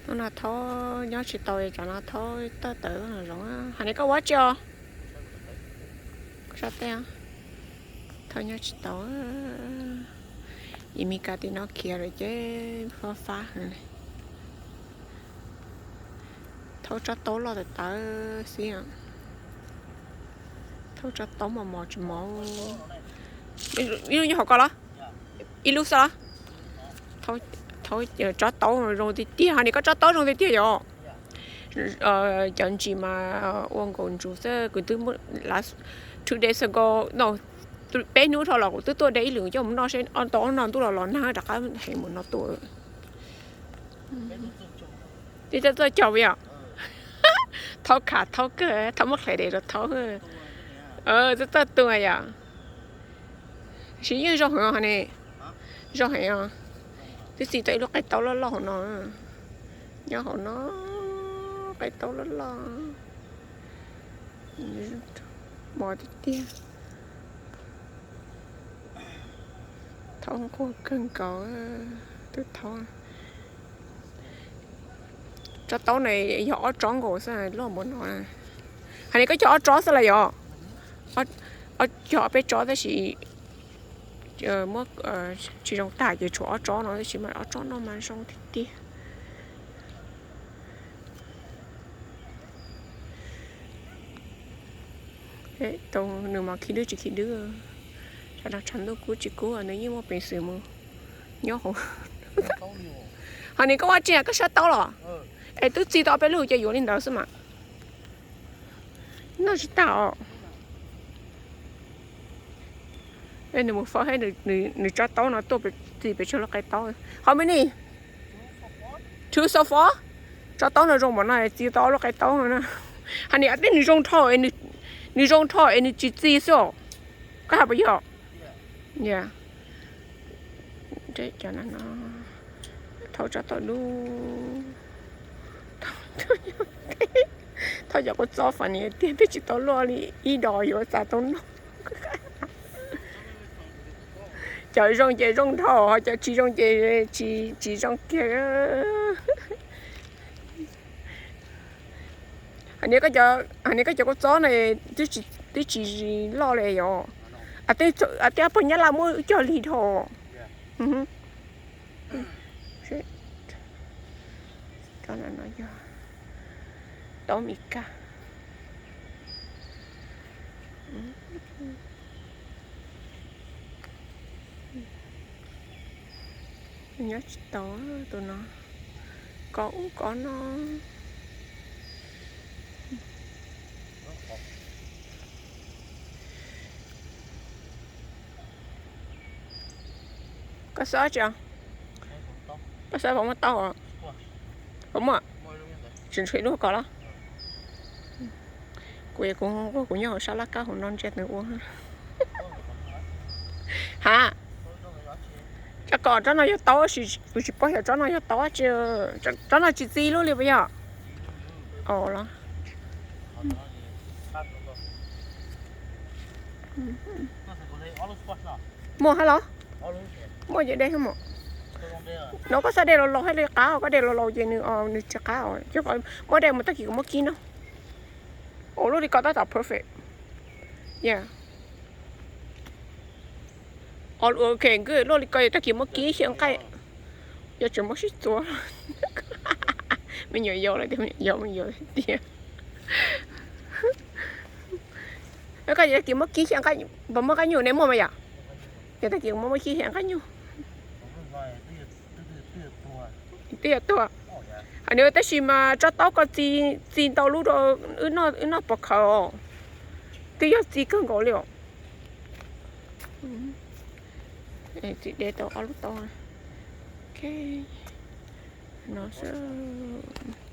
Hnub no Thaub nyob tsis tau, tsam no Thaub tuaj tawm zoov. Hais li koj ua tsi os? Sab teb, Thaub nyob tsis tau. Yim Mis Kas tim no khiav lawm ces fab fab heev li. Thaub tsob taub loj tawv tawv xwb. Thaub tsob taub mos mos tsis mos. Ib lub nyob hauv ko los? Ib lub xwb los? Thaub tsob taub zoo tiag tiag, hais li koj tsob taub zoo tiag tiag yom. Cov ntsis mas ua nkaus ntsuv xwb, kuv twb, two days ago, no, peb hnub dhau los kuv twb tuaj de ib lwm coj mus noj seb tau ob no ntuj los los nag rov qab heev mus no tuaj. Tib txawj txawj cog yom. Thaub khav Thaub kawg, Thaub muab qhia de rau Thaub. Txawj txawj tuag yom. Tab sis yeej zoo heev os ne. Zoo heev os. Twb txi tau ib lub qe taub loj loj hauv no. Nyob hauv no, qe taub loj loj. Mos tiag tiag. Thaub nquag kawg nkaus, twb thaub. Tsob taub no yog ob tsob nkaus xwb, loj npaum no. Hais li koj cog ob tsob xwb los yom? Cog ob peb tsob tab sis muab tsis zoo tag ces tshuav ob tsob no tab sis mas ob tsob no mas zoo tiag tiag. Tau nws mas khi dwb tsis khi dwb. Tshav ntuj kub tsis kub nws yeej muaj peev xwm mus nyob hauv. Hos nim koj ua tsi, koj sab taub los? Es twb txi tau ob peb lub ces yuav li ntawd xwb mas. Noj tsis tag os. Nws mus faus thiab, nws tsob taub no tuaj txi pes tsawg lub qe taub. How many? Two so far. Tsob taub no zoo npaum no txi tau ob lub qe taub no na. Hais nim tej nws zoo dhau, nws zoo dhau es nws tsis txi xwb os. Koj hais puas yog? Thaub tsob taub dub. Thaub cov kua txob funny tiag, twb tsis tau luaj li ib dos yuav txav tau noj. Cov zoo ces zoo dhau, ho cov tsis zoo ces tsis zoo kiag. Hais nim koj cov kua txob no twb tsis loj li yom. Tej pog Nyab Laj muab cog lig dhau. Taub Mis Kas. Nyob tsis tau tus no, kov ub kov no. Koj xav tsi? Koj xav puas muaj taub? Puas muaj? Tseem tshuav ib lub ko los? Kuv, kuv nyob hauv sab laj kab hauv no ntsia nws ua. Ha, tsob ko, tsob no yog taub, kuv tsis paub yog tsob no yog taub tsi. Tsob no tsis txi lub li puas yog? Os los. Muaj hab los? Muaj ces de hab mos. No koj xav de laus laus hab li qab, koj de laus laus ces nws, nws tsis qab os. Muab de mus tag kis kuv muab kib no. Ua lub li ko tab tom perfect. Yeah. Ok, good, lub li ko tag kis muab kib xyaw nqaij. Yog tseem muab sib txuas. Me nyuam yaus lawm tiag, me nyuam yaus, me nyuam yaus tiag. Koj yog tag kis muab kib xyaw nqaij, puas muaj nqaij nyuj ne, muaj mas yom? Yog tag kis muab, muab kib xyaw nqaij nyuj. Twb yog tuag. Hais nws tab sis mas tsob taub ko txi ntau lub rau wb noj pov khawv. Twb yog txi kawg nkaus li os. Txiv de tau ob lub taub no xwb.